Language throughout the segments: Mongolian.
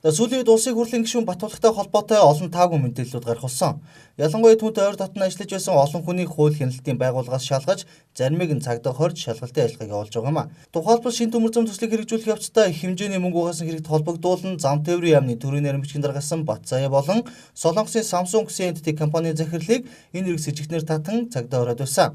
За сүүлийн үед улсын хурлын гишүүн Батулгатай холбоотой олон таагүй мэдээллүүд гарах болсон. Ялангуяа түүнтэй ойр дотн ажиллаж байсан олон хүний хууль хяналтын байгууллагаас шалгаж, заримыг нь цагдаа хорж шалгалтын ажиллагааг явуулж байгаа юм а. Тухайлбал шинэ төмөр зам төслийг хэрэгжүүлэх явцдаа их хэмжээний мөнгө угаасан хэрэгт холбогдуулан зам тээврийн яамны төрийн нарийн бичгийн даргасан Батзаяа болон Солонгосын Samsung C&T компани захирлыг энэ хэрэг сэжигтнэр татан цагдаа ороод байсан.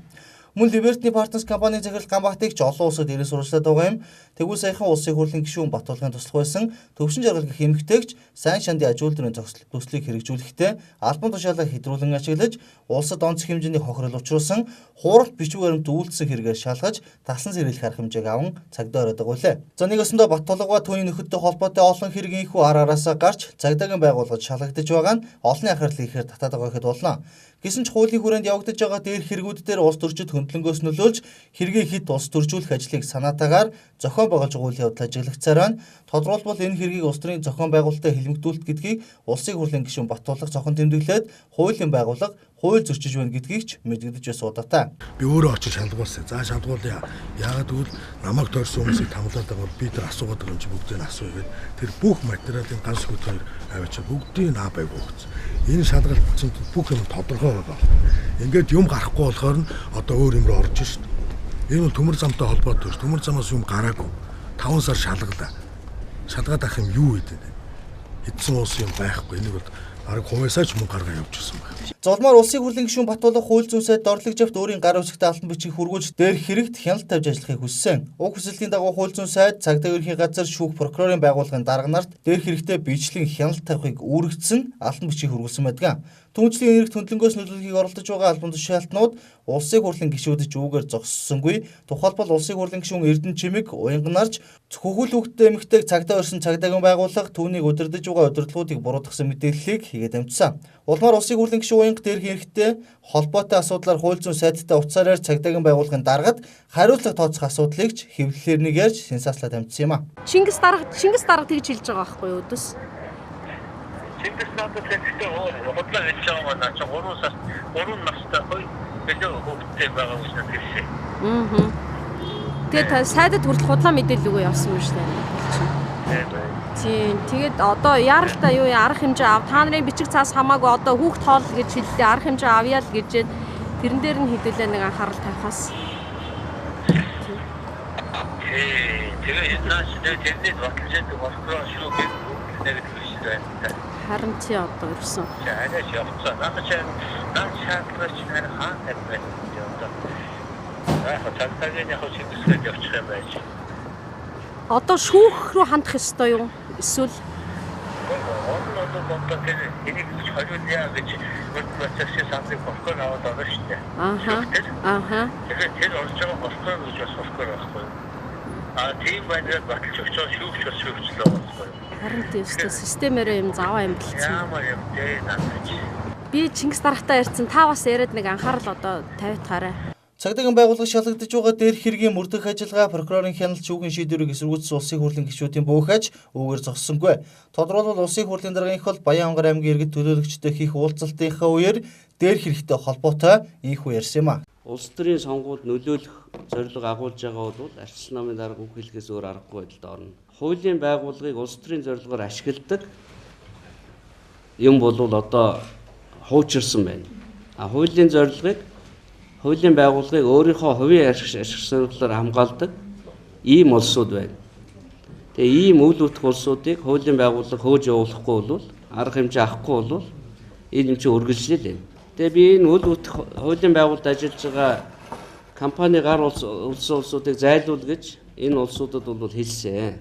Мөн Liberty Partners компани захирал Ганбаатыг ч олон улсад ирэн сурвалжлаад байгаа юм. Тэгвэл саяхан улсын хурлын гишүүн Батулгын туслах байсан Төвшин Жаргал гэх эмэгтэйгч сайн шандын аж үйлдвэрийн зогсол төслийг хэрэгжүүлэхдээ албан тушаалаа хэдрүүлэн ашиглаж улсад онцгой хэмжээний хохирол учруулсан хууралт бичвэр баримт үйлдсэн хэрэгээр шалгаж тасан сэргийлэх арга хэмжээг аван цагдаа ороод байгаа үлээ. За нэг өсөндөө Батулга түүний нөхөдтэй холбоотой олон хэрэг инхүү ар араасаа гарч цагдаагийн байгууллагад шалгагдаж байгаа нь олонний анхаарлыг ихээр татаад байгаа гэхэд болно. Гэсэн ч хуулийн хүрээнд явагдаж байгаа дээр хэрэгүүд дээр улс төрчид хөндлөнгөөс нөлөөлж хэргийг хэд улс төржүүлэх ажлыг санаатаагаар зохион байгуулж байгаа үйл явдал ажиглагдсаар байна. Тодорхойлбол энэ хэргийг улс төрийн зохион байгуулалттай хилмигдүүлэлт гэдгийг улсын хурлын гишүүн Батулга зохин тэмдэглээд хуулийн байгууллага хууль зөрчиж байна гэдгийг ч мэдэгдэж байсан удаатай. Би өөрөө очиж шалгуулсан. За шалгуулъя. Яагаад гэвэл намайг тойрсон хүмүүсийг тамлаад байгаа бол би тэр асуугаад байгаа юм чи бүгдийг асууя гэд тэр бүх материалын ганц хөт хоёр аваачаа бүгдийг аа байгуу гэсэн. Энэ шалгалт чинь бүх юм тодорхой байгаа. Ингээд юм гарахгүй болохоор нь одоо өөр юм руу орж шít. Энэ бол төмөр замтай холбоотой ш. Төмөр замаас юм гараагүй. 5 сар шалгалаа. Шалгаад ах юм юу гэдэг вэ? Эдсэн уус юм байхгүй. Энийг бол бараг хувьсаач мөнгө гаргаа явж ирсэн байна. Зулмаар улсын хурлын гишүүн Батулга хууль зүйн сайд Дорлог жавт өөрийн гар үсгтээ алтан бичгийг хүргүүлж дээр хэрэгт хяналт тавьж ажиллахыг хүссэн. Уг хүсэлтийн дагуу хууль зүйн сайд цагдаа ерөнхий газар шүүх прокурорын байгууллагын дарга нарт дээр хэрэгтээ биечлэн хяналт тавихыг үүрэгдсэн алтан бичгийг хүргүүлсэн байдаг. Түүнчлэн эрх хөндлөнгөөс нөлөөлөхийг оролдож байгаа албан тушаалтнууд улсын хурлын гишүүдэд ч үүгээр зогссонгүй. Тухайлбал улсын хурлын гишүүн Эрдэнэ Чимэг уянганарч хөхөл хүүхдтэй эмэгтэйг цагдаа өрсөн цагдаагийн байгууллага түүнийг удирдах байгаа удирдлагуудыг буруутгасан мэдээллийг хийгээд амжсан. Улмаар улсын хурлын гишүүн уянга дээрх эрхтэй холбоотой асуудлаар хууль зүйн сайдтай утсаараар цагдаагийн байгууллагын даргад хариуцлага тооцох асуудлыг ч хэвлэлээр нэг ярьж сенсацлаад амжсан юм а. Чингис дарга тэгж хэлж байгаа байхгүй юу өдөс? Чингис надад хэлэхдээ худлаа хэлж байгаа маань чи 3 сар 3 настай хоёр илүү хүүхэдтэй байгаа гэж надад хэлсэн. Аа. Тэгээд сайдад хүртэл худлаа мэдээлэл өгөө явсан юм шүү дээ. Тийм. Тэгээд одоо яаралтай юу арга хэмжээ ав. Та нарын бичиг цаас хамаагүй одоо хүүхд хоол гэж хэллээ. Арга хэмжээ авъя л гэжээд тэрэн дээр нь хэдүүлээ нэг анхаарал тавихаас. Тэгээ нааш тэрний баталж байгаа прокурор шүү гэх нэг хэлсэн байна. Харин чи одоо ирсэн. Арайч явцсан. Надад чи наад шаардлагач харин хаан тавьмаар юм одоо. Яг цагдаагийн яг чиглэлээр явчих юм байж. Одоо шүүх рүү хандах ёстой юу? Эсвэл одоо тэр энийг хориулъя гэж процессын саналыг прокурор аваад орно шүү дээ. Ааха. Ааха. Тэгэхээр тэр орж байгаа прокурор гэж бас прокурор байхгүй юу? А тийм байдлаар баталж өгч байгаа шүүгч бас шүүгчлээ байхгүй юу? Харин тийм өстө системээрээ юм заваа амьдлцсан. Ямар юм дээ надад. Би Чингис даргатай ярьсан. Та бас яриад нэг анхаарал одоо тавитгаарай. Цагдаагийн байгууллага шалгагдаж байгаа дээр хэргийн мөрдөх ажиллагаа прокурорын хяналт шүүхийн шийдвэрийг эсэргүүцсэн улсын хурлын гишүүдийн бөөх аж үүгээр зогссонгүй. Тодорхойлбол улсын хурлын даргын их бол Баян-Онгор аймгийн иргэд төлөөлөгчтэй хийх уулзалтынхаа үеэр дээр хэрэгтэй холбоотой инхүү ярьсан юм а. Улс төрийн сонгуульд нөлөөлөх зорилго агуулж байгаа бол арчил намын дарга үг хэлэхээс өөр аргагүй байдалд орно. Хуулийн байгууллагыг улс төрийн зорилгоор ашигладаг юм бол одоо хуучирсан байна. А хуулийн зорилгыг хуулийн байгууллагыг өөрийнхөө хувийн ашиг сонирхлоор хамгаалдаг ийм улсууд байна. Тэгээ ийм үйл үтх улсуудыг хуулийн байгууллага хөөж явуулахгүй бол арга хэмжээ авахгүй бол энэ юм чи үргэлжлэл юм. Тэгээ би энэ үйл үтх хуулийн байгууллагад ажиллаж байгаа компани гар улсын улсуудыг зайлуул гэж энэ улсуудад бол хэлсэн.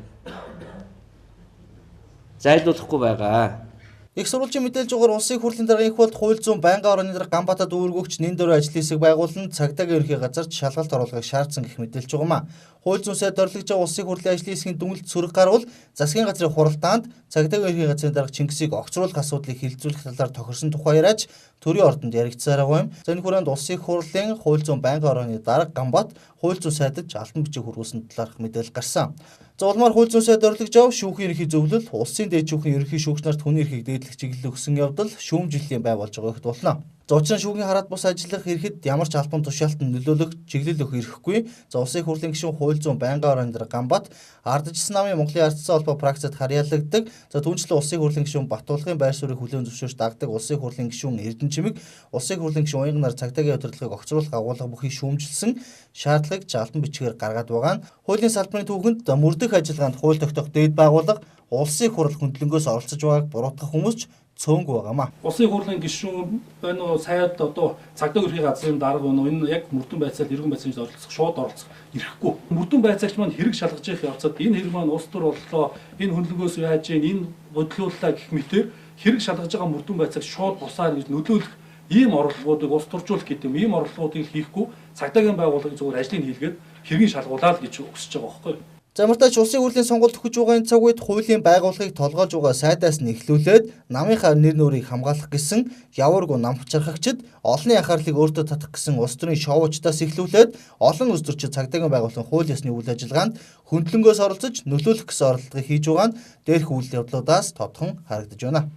Зайлуулахгүй байгаа. Их сурвалжийн мэдээлж байгаа улсын хурлын даргын их болд хууль зүйн байнгын орны дарга Ганбаатад үүргөгч Нэн дөрөв ажлын хэсэг байгуулан цагдаагийн ерөнхий газарт шалгалт оруулахыг шаардсан гэх мэдээлж байгаа юм а. Хууль зүйн сайд дорлогж байгаа улсын хурлын ажлын хэсгийн дүнэлт сөрөг гарвал засгийн газрын хуралдаанд цагдаагийн ерөнхий газрын дарга Чингисийг огцруулах асуудлыг хилцүүлэх талаар тохирсон тухай яриач төрийн ордонд яригдсаар байгаа юм. За энэ хүрээнд улсын хурлын хууль зүйн байнгын орны дарга Ганбаат хууль зүйн сайдад алтан бичиг хүргүүлсэн талаарх мэдээлэл гарсан. За улмаар хууль зүйн сайд орлогж ав шүүхийн ерөнхий зөвлөл улсын дээд шүүхийн ерөнхий шүүгч нарт хүний эрхийг дээдлэх чиглэл өгсөн явдал шүүмжлэлийн бай болж байгаа гэхэд болно. За учир нь шүүхийн хараат бус ажиллах эрхэд ямар ч албан тушаалтанд нөлөөлөх чиглэл өгөх эрхгүй. За Улсын их хурлын гишүүн хууль зүйн байнгын орон дарга Ганбат, ардчилсан намын Монголын ардчилсан холбоо пракцид харьяалагддаг. За түүнчлэн Улсын их хурлын гишүүн Батулгын байр суурийг хүлээн зөвшөөрч дагдаг Улсын их хурлын гишүүн Эрдэнэчимэг, Улсын их хурлын гишүүн Уянган нар цагдаагийн удирдлагыг огцруулах агуулга бүхий шүүмжилсэн шаардлагыг албан бичгээр гаргаад байгаа нь хуулийн салбарын түүхэнд мөрдөх ажиллагаанд хууль тогтоох дээд байгууллага Улсын их хурл хөндлөнгөөс оролцож байгааг буруутгах хүмүүс ч цөөнгүй байгаамаа. Улсын их хурлын гишүүн байна уу, сайд одоо цагдаа ерхий газрын дарга байна уу, энэ яг мөрдөн байцаал эргэн байцаагч оролцох, шууд оролцох эрхгүй. Мөрдөн байцаагч маань хэрэг шалгаж явах явцад энэ хэрэг маань улс төр боллоо, энэ хөндлөнгөөс яаж гин, энэ бодлууллаа гэх мэтээр хэрэг шалгаж байгаа мөрдөн байцаагч шууд бусаар гэж нөлөөлөх ийм оролдлогоодыг улс төржүүлэх гэдэг юм, ийм оролдлогоодыг хийхгүй цагдаагийн байгууллагын зүгээр ажлыг хийлгээд хэргийг шалгуулаа л гэж өсөж байгаа байхгүй юу? За ямартай ч Улсын хурлын сонгуульд төхөж байгаа энэ цаг үед хуулийн байгууллагыг толгойлж байгаа сайдаас нь эхлүүлээд намынхаа нэр нүрийг хамгаалах гэсэн явааргүй нам хучархагчид олонний анхаарлыг өөртөө татах гэсэн улс төрийн шоуучдаас эхлүүлээд олон улс төрчид цагдаагийн байгууллагын хууль ёсны үйл ажиллагаанд хөндлөнгөөс оролцож нөлөөлөх гэсэн оролдлогыг хийж байгаа нь дээрх үйл явдлуудаас тодхон харагдаж байна.